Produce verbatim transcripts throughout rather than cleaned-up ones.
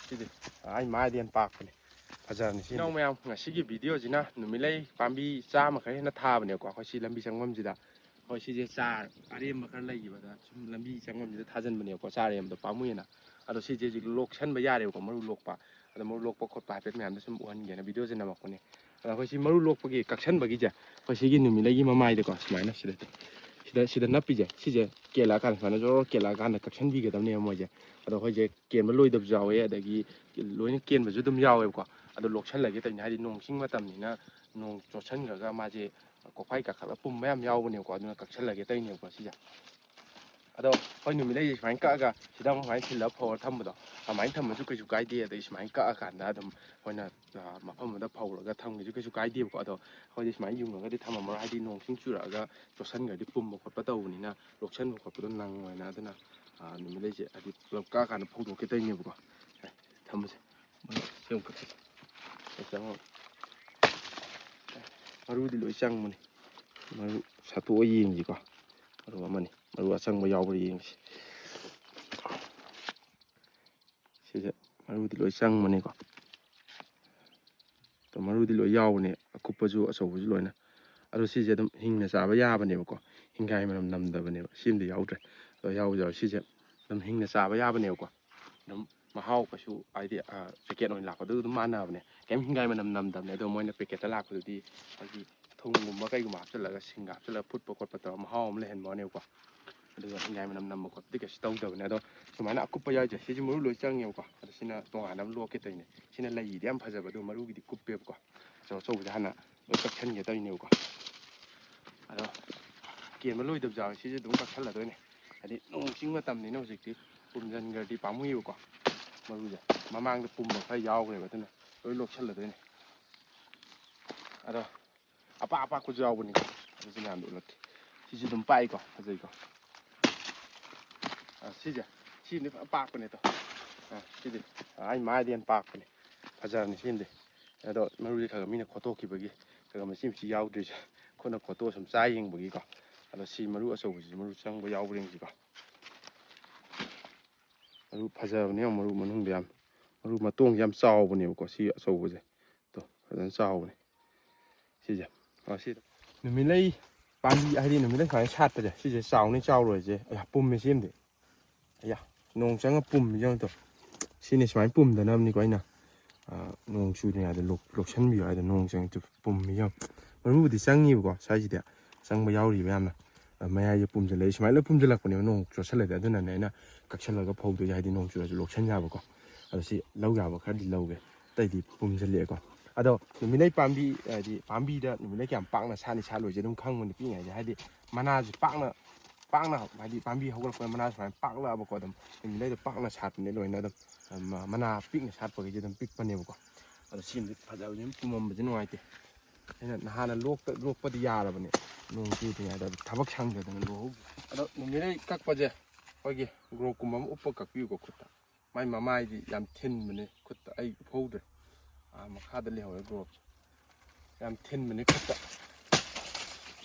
ꯁꯤꯗꯤ ꯑꯩ ꯃꯥꯏꯗꯤ ꯌꯥꯝ ꯄꯥꯛꯄꯅꯦ꯫ ꯐꯖꯕꯅꯤ ꯁꯤ꯫ ꯏꯅꯥꯎ ꯃꯌꯥꯝ, ꯉꯁꯤꯒꯤ ꯚꯤꯗꯤꯑꯣꯁꯤꯅ ꯅꯨꯃꯤꯠꯂꯩ ꯄꯥꯝꯕꯤ ꯆꯥꯝꯃ ꯈꯔ ꯍꯦꯟꯅ ꯊꯥꯕꯅꯦꯀꯣ, ꯑꯩꯈꯣꯏ ꯁꯤ ꯂꯝꯕꯤ ꯆꯪꯐꯝꯁꯤꯗ꯫ ꯍꯣꯏ, ꯁꯤꯁꯦ ꯆꯥꯔ ꯑꯔꯦꯝꯕ ꯈꯔ ꯂꯩꯈꯤꯕꯗ ꯁꯨꯝ ꯂꯝꯕꯤ ꯆꯪꯐꯝꯁꯤꯗ ꯊꯥꯖꯤꯟꯕꯅꯦꯕꯀꯣ, ꯆꯥꯔ ꯑꯔꯦꯝꯕꯗꯣ ꯄꯥꯝꯃꯨꯏꯅ꯫ ꯑꯗꯣ ꯁꯤꯁꯦ ꯍꯧꯖꯤꯛ ꯂꯣꯛꯁꯟꯕ ꯌꯥꯔꯦꯕꯀꯣ, ꯃꯔꯨ ꯂꯣꯛꯄ꯫ ꯑꯗꯣ ꯃꯔꯨ ꯂꯣꯛꯄ ꯈꯣꯠꯄ ꯍꯥꯏꯐꯦꯠ ꯃꯌꯥꯝꯗꯣ ꯁꯨꯝ ꯎꯍꯟꯒꯦꯅ ꯚꯤꯗꯤꯑꯣꯁꯦ ꯅꯝꯃꯛꯄꯅꯦ꯫ ꯑꯗꯣ ꯑꯩꯈꯣꯏ ꯁꯤ ꯃꯔꯨ ꯂꯣꯛꯄꯒꯤ ꯀꯛꯁꯟꯕꯒꯤꯁꯦ, ꯑꯩꯈꯣꯏ ꯁꯤꯒꯤ ꯅꯨꯃꯤꯠꯂꯩꯒꯤ ꯃꯃꯥꯏꯗꯀꯣ, ꯁꯨꯃꯥꯏꯅ ꯁꯤꯗ, ꯁꯤꯗ, ꯁꯤꯗ ꯅꯞꯄꯤꯁꯦ, ꯁꯤꯁꯦ ꯀꯦꯜꯂꯛꯑꯀꯥꯟꯗ, ꯁꯨꯃꯥꯏꯅ ꯖꯣꯔ ꯀꯦꯜꯂꯛꯑꯀꯥꯟꯗ ꯀꯛꯁꯟꯕꯤꯒꯗꯕꯅꯦꯕ ꯃꯣꯏꯁꯦ꯫ ꯑꯗꯣ ꯑꯩꯈꯣꯏꯁꯦ ꯀꯦꯟꯕ ꯂꯣꯏꯗꯕꯁꯨ ꯌꯥꯎꯋꯦ, ꯑꯗꯒꯤ ꯂꯣꯏꯅ ꯀꯦꯟꯕꯁꯨ ꯑꯗꯨꯝ ꯌꯥꯎꯋꯦꯕꯀꯣ꯫ ꯑꯗꯣ ꯂꯣꯛꯁꯜꯂꯒꯦ ꯇꯧꯔꯤꯅꯦ, ꯍꯥꯏꯗꯤ ꯅꯣꯡ ꯆꯤꯡ ꯃꯇꯝꯅꯤꯅ ꯅꯣꯡ ꯆꯣꯠꯁꯟꯈ꯭ꯔꯒ ꯃꯥꯁꯦ ꯀꯣꯛꯐꯥꯏ ꯀꯥꯈꯠꯂꯒ ꯄꯨꯝꯕ ꯌꯥꯝ ꯌꯥꯎꯕꯅꯦꯕꯀꯣ, ꯑꯗꯨꯅ ꯀꯛꯁꯜꯂꯒꯦ ꯇꯧꯔꯤꯅꯦꯕꯀꯣ ꯁꯤꯁꯦ꯫ ꯑꯗꯣ ꯑꯩꯈꯣꯏ ꯅꯨꯃꯤꯠꯂꯩꯁꯦ ꯁꯨꯃꯥꯏꯅ ꯀꯛꯑꯒ ꯁꯤꯗ ꯑꯃꯨꯛ ꯁꯨꯃꯥꯏꯅ ꯈꯤꯜꯂꯒ ꯐꯧꯔ ꯊꯝꯕꯗꯣ, ꯑꯗꯨꯃꯥꯏꯅ ꯊꯝꯕꯁꯨ ꯀꯩꯁꯨ ꯀꯥꯏꯗꯦ꯫ ꯑꯗꯩ ꯁꯨꯃꯥꯏꯅ ꯀꯛꯑꯀꯥꯟꯗ ꯑꯗꯨꯝ ꯑꯩꯈꯣꯏꯅ, ꯑ, ꯃꯐꯝ ꯑꯃꯗ ꯐꯧꯔꯒ ꯊꯝꯒꯦꯁꯨ ꯀꯩꯁꯨ ꯀꯥꯏꯗꯦꯕꯀꯣ꯫ ꯑꯗꯣ ꯑꯩꯈꯣꯏꯗꯤ ꯁꯨꯃꯥꯏꯅ ꯌꯨꯡꯉꯒꯗꯤ ꯊꯝꯃꯝꯃꯔꯣꯏ, ꯍꯥꯏꯗꯤ ꯅꯣꯡ ꯆꯤꯡ ꯆꯨꯔꯛꯑꯒ ꯆꯣꯠꯁꯟꯈ꯭ꯔꯗꯤ ꯄꯨꯝꯕ ꯈꯣꯠꯄ ꯇꯧꯕꯅꯤꯅ ꯂꯣꯛꯁꯟꯕ ꯈꯣꯠꯄꯗꯣ ꯅꯪꯉꯣꯏꯅ꯫ ꯑꯗꯨꯅ, ꯑ, ꯅꯨꯃꯤꯠꯂꯩꯁꯦ ꯍꯥꯏꯗꯤ ꯄꯨꯂꯞ ꯀꯛꯑꯀꯥꯟꯗ ꯐꯧꯗꯣꯛꯀꯦ ꯇꯧꯔꯤꯅꯦꯕꯀꯣ꯫ ꯑꯦ, ꯊꯝꯃꯁꯦ꯫ ꯃꯔꯨ ꯁꯦꯝ ꯀꯛꯁꯤ꯫ ꯑꯦ, ꯆꯪꯉꯣ꯫ ꯑꯦ, ꯃꯔꯨꯗꯤ ꯂꯣꯏ ꯆꯪꯕꯅꯤ꯫ ꯃꯔꯨ ꯁꯠꯇꯣꯛꯑ ꯌꯦꯡꯁꯤꯀꯣ꯫ ꯃꯔꯨ ꯑꯃꯅꯤ꯫ ꯃꯔꯨ ꯑꯆꯪꯕ ꯌꯥꯎꯕ꯭ꯔꯥ ꯌꯦꯡꯁꯤ꯫ ꯁꯤꯁꯦ ꯃꯔꯨꯗꯤ ꯂꯣꯏ ꯆꯪꯕꯅꯤꯀꯣ꯫ ꯑꯗꯣ ꯃꯔꯨꯗꯤ ꯂꯣꯏ ꯌꯥꯎꯕꯅꯦ, ꯑꯀꯨꯞꯄꯁꯨ ꯑꯆꯧꯕꯁꯨ ꯂꯣꯏꯅ꯫ ꯑꯗꯣ ꯁꯤꯁꯦ ꯑꯗꯨꯝ ꯍꯤꯡꯅ ꯆꯥꯕ ꯌꯥꯕꯅꯦꯕꯀꯣ, ꯍꯤꯡꯒꯥꯏ ꯃꯅꯝ ꯅꯝꯗꯕꯅꯦꯕ꯫ ꯁꯤꯃꯗꯤ ꯌꯥꯎꯗ꯭ꯔꯦ꯫ ꯑꯗꯣ ꯌꯥꯎꯕ ꯌꯥꯎꯋꯦ꯫ ꯁꯤꯁꯦ ꯑꯗꯨꯝ ꯍꯤꯡꯅ ꯆꯥꯕ ꯌꯥꯕꯅꯦꯕꯀꯣ꯫ ꯑꯗꯨꯝ ꯃꯍꯥꯎ ꯀꯩꯁꯨ, ꯍꯥꯏꯗꯤ, ꯑ, ꯄꯦꯀꯦꯠ ꯑꯣꯏꯅ ꯂꯥꯛꯄꯗꯨꯒ ꯑꯗꯨꯝ ꯃꯥꯟꯅꯕꯅꯦ, ꯀꯩꯝ ꯍꯤꯡꯒꯥꯏ ꯃꯅꯝ ꯅꯝꯗꯕꯅꯦ꯫ ꯑꯗꯣ ꯃꯣꯏꯅ ꯄꯦꯀꯦꯠꯇ ꯂꯥꯛꯄꯗꯨꯗꯤ ꯍꯥꯏꯗꯤ ꯊꯨꯝꯒꯨꯝꯕ ꯀꯩꯒꯨꯝꯕ ꯍꯥꯞꯆꯤꯜꯂꯒ, ꯁꯤꯡꯒ ꯍꯥꯞꯆꯤꯜꯂꯒ ꯐꯨꯠꯄ ꯈꯣꯠꯄ ꯇꯧꯔꯒ ꯃꯍꯥꯎ ꯑꯃ ꯂꯩꯍꯟꯕꯅꯦꯕꯀꯣ꯫ ꯑꯗꯨꯒ ꯍꯤꯡꯒꯥꯏ ꯃꯅꯝ ꯅꯝꯕ ꯈꯣꯠꯄꯗꯤ ꯀꯩꯁꯨ ꯇꯧꯗꯕꯅꯦ꯫ ꯑꯗꯣ ꯁꯨꯃꯥꯏꯅ ꯑꯀꯨꯞꯄ ꯌꯥꯎꯔꯤꯁꯦ, ꯁꯤꯁꯦ ꯃꯔꯨ ꯂꯣꯏ ꯆꯪꯉꯦꯕꯀꯣ꯫ ꯑꯗꯣ ꯁꯤꯅ ꯇꯣꯉꯥꯟꯅ ꯑꯃ ꯂꯣꯛꯀꯦ ꯇꯧꯔꯤꯅꯦ꯫ ꯁꯤꯅ ꯂꯩꯗꯤ ꯌꯥꯝ ꯐꯖꯕ, ꯑꯗꯨꯒ ꯃꯔꯨꯒꯤꯗꯤ ꯀꯨꯞꯄꯦꯕꯀꯣ꯫ ꯑꯆꯧ ꯑꯆꯧꯕꯁꯦ ꯍꯥꯟꯅ ꯂꯣꯏ ꯀꯛꯁꯟꯒꯦ ꯇꯧꯔꯤꯅꯦꯕꯀꯣ꯫ ꯑꯗꯣ ꯀꯦꯟꯕ ꯂꯣꯏꯗꯕꯁꯨ ꯌꯥꯎꯋꯦ, ꯁꯤꯁꯦ ꯑꯗꯨꯝ ꯀꯛꯁꯜꯂꯗꯣꯏꯅꯦ꯫ ꯍꯥꯏꯗꯤ ꯅꯣꯡ ꯆꯤꯡ ꯃꯇꯝꯅꯤꯅ ꯍꯧꯖꯤꯛꯇꯤ ꯄꯨꯝꯁꯤꯟꯈ꯭ꯔꯗꯤ ꯄꯥꯝꯃꯨꯏꯕꯀꯣ꯫ ꯃꯔꯨꯁꯦ ꯃꯃꯥꯡꯗ ꯄꯨꯝꯕ ꯈꯔ ꯌꯥꯎꯈ꯭ꯔꯦꯕ, ꯑꯗꯨꯅ ꯂꯣꯏ ꯂꯣꯛꯁꯜꯂꯗꯣꯏꯅꯦ꯫ ꯑꯗꯣ ꯑꯄꯥꯛ ꯑꯄꯥꯛꯄꯁꯨ ꯌꯥꯎꯕꯅꯤꯀꯣ, ꯑꯗꯨꯁꯨ ꯃꯌꯥꯝꯗꯣ ꯎꯠꯂꯛꯀꯦ꯫ ꯁꯤꯁꯨ ꯑꯗꯨꯝ ꯄꯥꯛꯏꯀꯣ, ꯐꯖꯩꯀꯣ꯫ ꯑ, ꯁꯤꯁꯦ, ꯁꯤꯅꯤ ꯐꯖꯅ ꯄꯥꯛꯄꯅꯦ ꯑꯗꯣ꯫ ꯑ, ꯁꯤꯗꯤ, ꯑ, ꯑꯩ ꯃꯥꯏꯗꯤ ꯌꯥꯝ ꯄꯥꯛꯄꯅꯦ, ꯐꯖꯕꯅꯤ ꯁꯤꯃꯗꯤ꯫ ꯑꯗꯣ ꯃꯔꯨꯁꯦ ꯈꯔ ꯈꯔ ꯃꯤꯅ ꯈꯣꯠꯇꯣꯛꯈꯤꯕꯒꯤ ꯈꯔ ꯈꯔ ꯃꯆꯤ ꯃꯆꯤ ꯌꯥꯎꯗ꯭ꯔꯤꯁꯦ, ꯈꯨꯠꯅ ꯈꯣꯠꯇꯣꯛꯑ ꯁꯨꯝ ꯆꯥ ꯌꯦꯡꯕꯒꯤꯀꯣ꯫ ꯑꯗꯣ ꯁꯤ ꯃꯔꯨ ꯑꯆꯧꯕꯁꯤꯁꯨ ꯃꯔꯨ ꯆꯪꯕ ꯌꯥꯎꯕ꯭ꯔꯥ ꯌꯦꯡꯁꯤꯀꯣ꯫ ꯃꯔꯨ ꯐꯖꯕꯅꯦ ꯌꯦꯡꯉꯣ, ꯃꯔꯨ ꯃꯅꯨꯡꯗ ꯌꯥꯝ꯫ ꯃꯔꯨ ꯃꯇꯣꯡꯁꯦ ꯌꯥꯝ ꯆꯥꯎꯕꯅꯦꯕꯀꯣ, ꯁꯤ ꯑꯆꯧꯕꯁꯦ꯫ ꯇꯣ, ꯐꯖꯅ ꯆꯥꯎꯕꯅꯦ ꯁꯤꯁꯦ꯫ ꯑ, ꯁꯤ ꯅꯨꯃꯤꯠꯂꯩ ꯄꯥꯝꯕꯤ, ꯍꯥꯏꯗꯤ ꯅꯨꯃꯤꯠꯂꯩ ꯁꯨꯃꯥꯏꯅ ꯁꯥꯠꯄꯁꯦ, ꯁꯤꯁꯦ ꯆꯥꯎꯅꯤ ꯆꯥꯎꯔꯣꯏꯁꯦ꯫ ꯑꯌꯥ, ꯄꯨꯝꯃꯦ ꯁꯤ ꯑꯃꯗꯤ꯫ ꯑꯌꯥ, ꯅꯣꯡ ꯆꯪꯉ ꯄꯨꯝꯃꯤ ꯌꯦꯡꯉꯣ ꯇꯣ꯫ ꯁꯤꯅꯤ ꯁꯨꯃꯥꯏꯅ ꯄꯨꯝꯗꯅꯕꯅꯤꯀꯣ ꯑꯩꯅ, ꯑ, ꯅꯣꯡ ꯆꯨꯗ꯭ꯔꯤꯉꯩꯗ ꯂꯣꯛ-, ꯂꯣꯛꯁꯟꯕꯤꯌꯨ ꯍꯥꯏꯗꯣ꯫ ꯅꯣꯡ ꯆꯪꯉꯛꯇ ꯄꯨꯝꯃꯤ ꯌꯦꯡꯉꯣ꯫ ꯃꯔꯨꯕꯨꯗꯤ ꯆꯪꯉꯤꯕꯀꯣ ꯁ꯭ꯋꯥꯏꯁꯤꯗ, ꯆꯪꯕ ꯌꯥꯎꯔꯤꯕ ꯌꯥꯝꯅ꯫ ꯑ, ꯃꯌꯥꯏꯁꯦ ꯄꯨꯝꯁꯤꯜꯂꯛꯏ꯫ ꯁꯨꯃꯥꯏꯅ ꯂꯣꯏ ꯄꯨꯝꯁꯤꯜꯂꯛꯄꯅꯦꯕ ꯅꯣꯡ ꯆꯣꯠꯁꯜꯂꯗꯤ꯫ ꯑꯗꯨꯅꯅꯦ ꯑꯩꯅ ꯀꯛꯁꯜꯂꯒ ꯐꯧꯗꯣꯏꯁꯦ, ꯍꯥꯏꯗꯤ ꯅꯣꯡ ꯆꯨꯔꯁꯨ ꯂꯣꯛꯁꯟ ꯌꯥꯕꯀꯣ꯫ ꯑꯗꯣ ꯁꯤ ꯂꯧ ꯌꯥꯕ ꯈꯔꯗꯤ ꯂꯧꯒꯦ, ꯑꯇꯩꯗꯤ ꯄꯨꯝꯁꯤꯜꯂꯛꯑꯦꯀꯣ꯫ ꯑꯗꯣ ꯅꯨꯃꯤꯠꯂꯩ ꯄꯥꯝꯕꯤ, ꯍꯥꯏꯗꯤ ꯄꯥꯝꯕꯤꯗ ꯅꯨꯃꯤꯠꯂꯩ ꯀꯌꯥꯝ ꯄꯥꯛꯅ ꯁꯥꯠꯅꯤ ꯁꯥꯠꯂꯣꯏꯁꯦ ꯑꯗꯨꯝ ꯈꯪꯕꯅꯤ ꯄꯤꯛꯏꯉꯩꯗ꯫ ꯍꯥꯏꯗꯤ ꯃꯅꯥꯁꯦ ꯄꯥꯛꯅ, ꯄꯥꯛꯅ, ꯍꯥꯏꯗꯤ ꯄꯥꯝꯕꯤ ꯍꯧꯒꯠꯂꯛꯄꯗ ꯃꯅꯥ ꯁꯨꯃꯥꯏꯅ ꯄꯥꯛꯂꯛꯑꯕꯀꯣ, ꯑꯗꯨꯝ ꯅꯨꯃꯤꯠꯂꯩꯗꯣ ꯄꯥꯛꯅ ꯁꯥꯠꯄꯅꯦ ꯂꯣꯏꯅ꯫ ꯑꯗꯨꯝ ꯃ-, ꯃꯅꯥ ꯄꯤꯛꯅ ꯁꯥꯠꯄꯈꯩꯁꯦ ꯑꯗꯨꯝ ꯄꯤꯛꯄꯅꯦꯕꯀꯣ꯫ ꯑꯗꯣ ꯁꯤꯃꯗꯤ ꯐꯖꯕꯅꯤ, ꯄꯨꯝꯃꯝꯕꯁꯦ ꯅꯨꯡꯉꯥꯏꯇꯦ꯫ ꯑꯩꯅ ꯅꯍꯥꯟꯅ ꯂꯣꯛꯇ-, ꯂꯣꯛꯄꯗꯤ ꯌꯥꯔꯕꯅꯦ, ꯅꯣꯡ ꯆꯨꯗ꯭ꯔꯤꯉꯩꯗ ꯊꯕꯛ ꯁꯪꯗꯗꯅ ꯂꯣꯛꯍꯧꯗ꯭ꯔꯦ꯫ ꯑꯗꯣ ꯅꯨꯃꯤꯠꯂꯩ ꯀꯛꯄꯁꯦ ꯑꯩꯈꯣꯏꯒꯤ ꯒ꯭ꯂꯣꯞꯀꯨꯝꯕ ꯑꯃ ꯎꯞꯄ ꯀꯛꯄꯤꯌꯨꯀꯣ ꯈꯨꯠꯇ꯫ ꯃꯥꯏ ꯃꯃꯥꯏꯗꯤ ꯌꯥꯝ ꯊꯤꯟꯕꯅꯦ ꯈꯨꯠꯇ, ꯑꯩ ꯎꯞꯍꯧꯗ꯭ꯔꯦ꯫ ꯑꯥ, ꯃꯈꯥꯗ ꯂꯩꯍꯧꯔꯦ ꯒ꯭ꯂꯣꯞꯁꯦ꯫ ꯌꯥꯝ ꯊꯤꯟꯕꯅꯦ ꯈꯨꯠꯇ꯫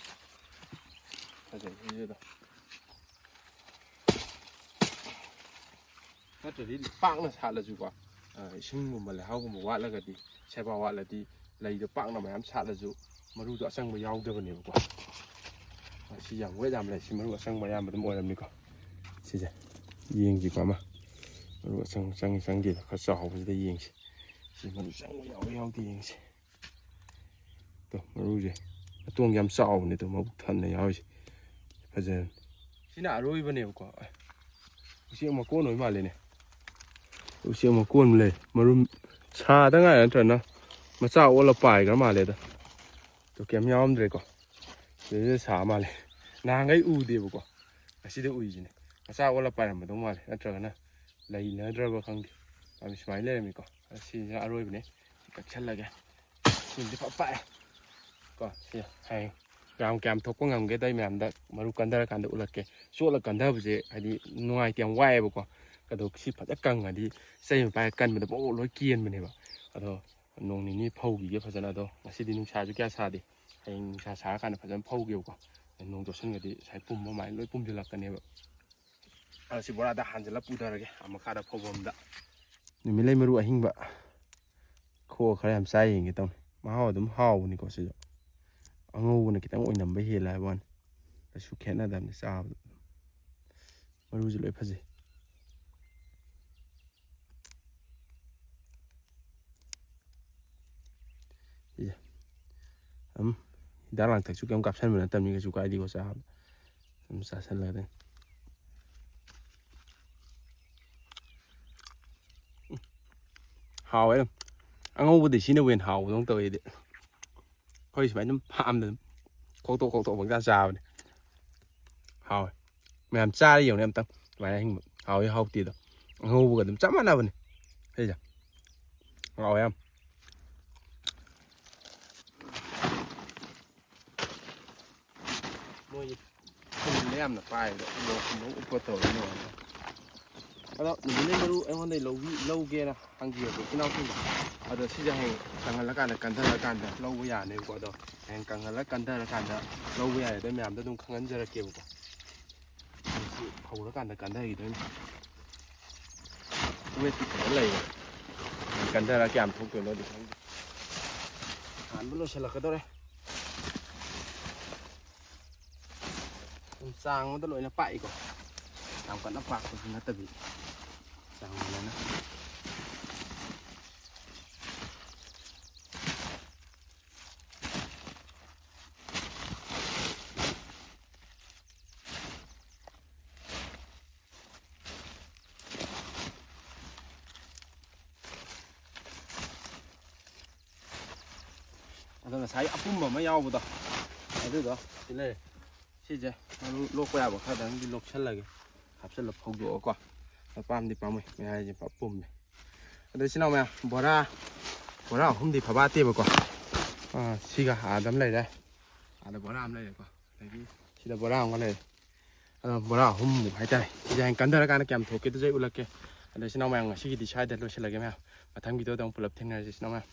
ꯐꯖꯩ ꯁꯤꯁꯨ ꯑꯗꯨꯝ꯫ ꯅꯠꯇ꯭ꯔꯗꯤ ꯄꯥꯛꯅ ꯁꯥꯠꯂꯁꯨꯀꯣ, ꯑ, ꯏꯁꯤꯡꯒꯨꯝꯕ ꯂꯩꯍꯥꯎꯒꯨꯝꯕ ꯋꯥꯠꯂꯒꯗꯤ, ꯁꯦꯕꯥ ꯋꯥꯠꯂꯗꯤ, ꯂꯩꯗꯣ ꯄꯥꯛꯅ ꯃꯌꯥꯝ ꯁꯥꯠꯂꯁꯨ ꯃꯔꯨꯗꯣ ꯑꯆꯪꯕ ꯌꯥꯎꯗꯕꯅꯦꯕꯀꯣ꯫ ꯑ, ꯁꯤ ꯌꯥꯝ ꯋꯦꯠ ꯌꯥꯝ ꯂꯩ꯫ ꯁꯤ ꯃꯔꯨ ꯑꯆꯪꯕ ꯑꯌꯥꯝꯕ ꯑꯗꯨꯝ ꯑꯣꯏꯔꯝꯅꯤꯀꯣ꯫ ꯁꯤꯁꯦ ꯌꯦꯡꯁꯤꯀꯣ ꯑꯃ꯫ ꯃꯔꯨ ꯑꯆꯪ-, ꯆꯪꯉꯤ ꯆꯪꯗꯦꯗ ꯈꯔ ꯆꯥꯎꯕꯁꯤꯗ ꯌꯦꯡꯁꯤ꯫ ꯁꯤ ꯃꯔꯨ ꯆꯪꯕ ꯌꯥꯎꯕ ꯌꯥꯎꯗꯦ ꯌꯦꯡꯁꯤ꯫ ꯇꯣ, ꯃꯔꯨꯁꯦ꯫ ꯑꯇꯣꯡ ꯌꯥꯝ ꯆꯥꯎꯕꯅꯦ ꯇꯣ, ꯃꯕꯨꯛ ꯊꯟꯅ ꯌꯥꯎꯔꯤꯁꯦ꯫ ꯐꯖꯔꯅꯤ꯫ ꯁꯤꯅ ꯑꯔꯣꯏꯕꯅꯦꯕꯀꯣ꯫ ꯑꯦ, ꯎꯆꯦꯛ ꯃꯀꯣꯟ ꯑꯣꯏ ꯃꯥꯜꯂꯦꯅꯦ꯫ ꯎꯆꯦꯛ ꯃꯀꯣꯟ ꯂꯩ꯫ ꯃꯔꯨꯝ ꯁꯥꯗ ꯉꯥꯏꯔ ꯅꯠꯇ꯭ꯔꯒꯅ ꯃꯆꯥ ꯑꯣꯜꯂ ꯄꯥꯏꯈ꯭ꯔ ꯃꯥꯜꯂꯦꯗ꯫ ꯇꯣ, ꯀꯩꯝ ꯌꯥꯎꯔꯝꯗ꯭ꯔꯦꯀꯣ꯫ ꯁꯤꯗꯩꯗ ꯁꯥ ꯃꯥꯜꯂꯦ꯫ ꯅꯍꯥꯟꯈꯩ ꯎꯗꯦꯕꯀꯣ꯫ ꯉꯁꯤꯗ ꯎꯏꯁꯤꯅꯦ꯫ ꯃꯆꯥ ꯑꯣꯜꯂ ꯄꯥꯏꯔꯝꯕꯗꯧ ꯃꯥꯜꯂꯦ꯫ ꯅꯠꯇ꯭ꯔꯒꯅ ꯂꯩꯅꯗ꯭ꯔꯕ ꯈꯪꯗꯦ꯫ ꯌꯥꯝ ꯁꯨꯃꯥꯏꯅ ꯂꯩꯔꯝꯃꯤꯀꯣ꯫ ꯑꯁꯤꯁꯤꯅ ꯑꯔꯣꯏꯕꯅꯦ꯫ ꯀꯛꯁꯜꯂꯒꯦ꯫ ꯁꯤꯃꯗꯤ ꯐ ꯄꯥꯛꯑꯦ꯫ ꯀꯣ, ꯁꯤ ꯍꯌꯦꯡ ꯌꯥꯝ ꯀꯌꯥꯝ ꯊꯣꯛꯄ ꯉꯝꯒꯦꯗ ꯑꯩ ꯃꯌꯥꯝꯗ ꯃꯔꯨ ꯀꯟꯊꯔꯀꯥꯟꯗ ꯎꯠꯂꯛꯀꯦ꯫ ꯆꯣꯠꯂ ꯀꯟꯊꯕꯁꯦ ꯍꯥꯏꯗꯤ ꯅꯨꯡꯉꯥꯏꯇꯦ, ꯌꯥꯝ ꯋꯥꯏꯑꯦꯕꯀꯣ꯫ ꯑꯗꯣ ꯁꯤ ꯐꯖ ꯀꯪꯉꯗꯤ ꯆꯩ ꯑꯃ ꯄꯥꯏꯔ ꯀꯟꯕꯗ ꯕꯣꯛ ꯂꯣꯏ ꯀꯦꯟꯕꯅꯦꯕ꯫ ꯑꯗꯣ ꯅꯣꯡ ꯅꯤꯅꯤ ꯐꯧꯈꯤꯒꯦ ꯐꯖꯅ꯫ ꯑꯗꯣ ꯉꯁꯤꯗꯤ ꯅꯨꯡꯁꯥꯁꯨ ꯀꯌꯥ ꯁꯥꯗꯦ꯫ ꯍꯌꯦꯡ ꯅꯨꯡꯁꯥ ꯁꯥꯔꯀꯥꯟꯗ ꯐꯖꯅ ꯐꯧꯒꯦꯕꯀꯣ꯫ ꯅꯣꯡ ꯆꯣꯠꯁꯟꯒꯗꯤ ꯉꯁꯥꯏ ꯄꯨꯝꯕ ꯑꯗꯨꯃꯥꯏꯅ ꯂꯣꯏ ꯄꯨꯝꯁꯤꯜꯂꯛꯀꯅꯦꯕ꯫ ꯑꯗꯣ ꯁꯤ ꯕꯣꯔꯥꯗ ꯍꯥꯟꯖꯜꯂ ꯄꯨꯊꯔꯒꯦ, ꯑꯥ ꯃꯈꯥꯗ ꯐꯧꯐꯝꯗ꯫ ꯅꯨꯃꯤꯠꯂꯩ ꯃꯔꯨ ꯑꯍꯤꯡꯕ ꯈꯣꯛꯑ ꯈꯔ ꯌꯥꯝ ꯆꯥ ꯌꯦꯡꯒꯦ ꯇꯧꯅꯤ꯫ ꯃꯍꯥꯎ ꯑꯗꯨꯝ ꯍꯥꯎꯕꯅꯤꯀꯣ ꯁꯤꯁꯨ꯫ ꯑꯉꯧꯕꯅ ꯈꯤꯇꯪ ꯑꯣꯏꯅꯝꯕ ꯍꯦꯜꯂꯦ ꯍꯥꯏꯕ ꯋꯥꯅꯤ꯫ ꯀꯩꯁꯨ ꯈꯦꯠꯅꯗꯕꯅꯤ ꯆꯥꯕꯗ꯫ ꯃꯔꯨꯁꯨ ꯂꯣꯏ ꯐꯖꯩ꯫ ꯁꯤꯁꯦ꯫ ꯑꯗꯨꯝ ꯍꯤꯗꯥꯛ ꯂꯥꯡꯊꯛꯁꯨ ꯀꯩꯝ ꯀꯥꯞꯁꯟꯕ ꯅꯠꯇꯕꯅꯤ, ꯀꯩꯁꯨ ꯀꯥꯏꯗꯦꯀꯣ ꯆꯥꯕꯗ꯫ ꯑꯗꯨꯝ ꯆꯥꯁꯜꯂꯒ ꯑꯗꯨꯝ꯫ ꯎꯝ꯫ ꯍꯥꯎꯋꯦ ꯑꯗꯨꯝ꯫ ꯑꯉꯧꯕꯗꯤ ꯁꯤꯅꯕꯨ ꯍꯦꯟꯅ ꯍꯥꯎꯕꯗꯧꯅ ꯇꯧꯋꯦ ꯑꯩꯗꯤ꯫ ꯑꯩꯈꯣꯏ ꯁꯨꯃꯥꯏꯅ ꯑꯗꯨꯝ ꯐꯥꯝꯗ ꯑꯗꯨꯝ ꯈꯣꯛꯇꯣꯛ ꯈꯣꯛꯇꯣꯛ ꯄꯪꯆꯥ ꯆꯥꯕꯅꯦ꯫ ꯍꯥꯎꯋꯦ꯫ ꯃꯌꯥꯝ ꯆꯥꯔ ꯌꯦꯡꯉꯨꯅꯦ ꯑꯝꯇꯪ꯫ ꯁꯨꯃꯥꯏꯅ ꯑꯍꯤꯡꯕ꯫ ꯍꯥꯎꯋꯤ ꯍꯥꯎꯇꯦꯗꯣ꯫ ꯑꯉꯧꯕꯒ ꯑꯗꯨꯝ ꯆꯞ ꯃꯥꯟꯅꯕꯅꯦ꯫ ꯁꯤꯁꯦ꯫ ꯍꯥꯎꯋꯦ ꯌꯥꯝ꯫ ꯃꯣꯏ ꯊꯨꯝꯗ ꯌꯥꯝꯅ ꯄꯥꯏꯕꯗꯣ ꯃꯣꯔꯣꯛꯀꯨꯝꯕ ꯑꯃ ꯎꯞꯄ ꯇꯧꯔꯒ ꯅꯨꯡꯉꯥꯏꯅꯤ꯫ ꯑꯗꯣ ꯅꯨꯃꯤꯠꯂꯩ ꯃꯔꯨ ꯑꯩꯉꯣꯟꯗ ꯂꯧꯕꯤ ꯂꯧꯒꯦꯅ ꯍꯪꯕꯤꯔꯛꯄ ꯏꯆꯤꯟ ꯏꯅꯥꯎꯁꯤꯡꯗꯣ꯫ ꯑꯗꯣ ꯁꯤꯁꯦ ꯍꯌꯦꯡ ꯀꯪꯍꯜꯂꯀꯥꯟꯗ ꯀꯟꯊꯔꯀꯥꯟꯗ ꯂꯧꯕ ꯌꯥꯅꯦꯕꯀꯣ꯫ ꯑꯗꯣ ꯍꯌꯦꯡ ꯀꯪꯍꯜꯂ ꯀꯟꯊꯔꯀꯥꯟꯗ ꯂꯧꯕ ꯌꯥꯏ꯫ ꯑꯗꯣ ꯃꯌꯥꯝꯗꯣ ꯑꯗꯨꯝ ꯈꯪꯍꯟꯖꯔꯛꯀꯦꯕꯀꯣ꯫ ꯁꯤ ꯍꯧꯔꯀꯥꯟꯗ ꯀꯟꯊꯈꯤꯗꯣꯏꯅꯤ꯫ ꯋꯦꯠꯇꯤ ꯐꯖꯅ ꯂꯩꯔꯦ꯫ ꯀꯟꯊꯔ ꯀꯌꯥꯝ ꯊꯣꯛꯇꯣꯏꯅꯣꯗꯤ ꯈꯪꯗꯦ꯫ ꯍꯥꯟꯕ ꯂꯣꯏꯁꯤꯜꯂꯛꯀꯗꯧꯔꯦ꯫ ꯑꯗꯨꯝ ꯆꯥꯡ ꯑꯃꯗ ꯂꯣꯏꯅ ꯄꯥꯛꯏꯀꯣ꯫ ꯌꯥꯝ ꯀꯟꯅ ꯄꯥꯛꯄꯁꯨ ꯅꯠꯇꯕꯤ꯫ ꯆꯥꯡ ꯃꯥꯟꯅꯅ꯫ ꯑꯗꯣ ꯉꯁꯥꯏ ꯑꯄꯨꯝꯕ ꯑꯃ ꯌꯥꯎꯕꯗꯣ, ꯑꯗꯨꯗꯣ ꯁꯤ ꯂꯩꯔꯦ꯫ ꯁꯤꯁꯦ ꯃꯔꯨ ꯂꯣꯛꯄ ꯌꯥꯕ ꯈꯔꯗꯪꯗꯤ ꯂꯣꯛꯁꯜꯂꯒꯦ꯫ ꯍꯥꯞꯆꯤꯜꯂ ꯐꯧꯗꯣꯛꯑꯒꯀꯣ꯫ ꯄꯥꯝꯗꯤ ꯄꯥꯝꯃꯨꯏ, ꯃꯌꯥꯏꯁꯦ ꯄꯨꯔꯥ ꯄꯨꯝꯃꯦ꯫ ꯑꯗꯣ ꯏꯆꯤꯟ ꯏꯅꯥꯎ ꯃꯌꯥꯝ, ꯕꯣꯔꯥ, ꯕꯣꯔꯥ ꯑꯍꯨꯝꯗꯤ ꯐꯕꯥꯠꯇꯦꯕꯀꯣ꯫ ꯑꯥ, ꯁꯤꯒ ꯑꯥꯗ ꯑꯃ ꯂꯩꯔꯦ꯫ ꯑꯥꯗ ꯕꯣꯔꯥ ꯑꯃ ꯂꯩꯔꯦꯀꯣ꯫ ꯑꯗꯒꯤ ꯁꯤꯗ ꯕꯣꯔꯥ ꯑꯃꯒ ꯂꯩꯔꯦ꯫ ꯑꯗꯣ ꯕꯣꯔꯥ ꯑꯍꯨꯝꯃꯨꯛ ꯍꯥꯏꯇꯥꯔꯦ꯫ ꯁꯤꯁꯦ ꯍꯌꯦꯡ ꯀꯟꯊꯔꯀꯥꯟꯗ ꯀꯌꯥꯝ ꯊꯣꯛꯀꯦꯗꯨꯁꯨ ꯑꯩ ꯎꯠꯂꯛꯀꯦ꯫ ꯑꯗꯣ ꯏꯆꯤꯟ ꯏꯅꯥꯎ ꯃꯌꯥꯝ, ꯉꯁꯤꯒꯤꯗꯤ ꯁ꯭ꯋꯥꯏꯗ ꯂꯣꯏꯁꯤꯜꯂꯒꯦ ꯃꯌꯥꯝ꯫ ꯃꯊꯪ ꯚꯤꯗꯤꯑꯣꯗ ꯑꯃꯨꯛ ꯄꯨꯂꯞ ꯊꯦꯡꯅꯔꯁꯤ ꯏꯆꯤꯟ ꯏꯅꯥꯎ ꯃꯌꯥꯝ꯫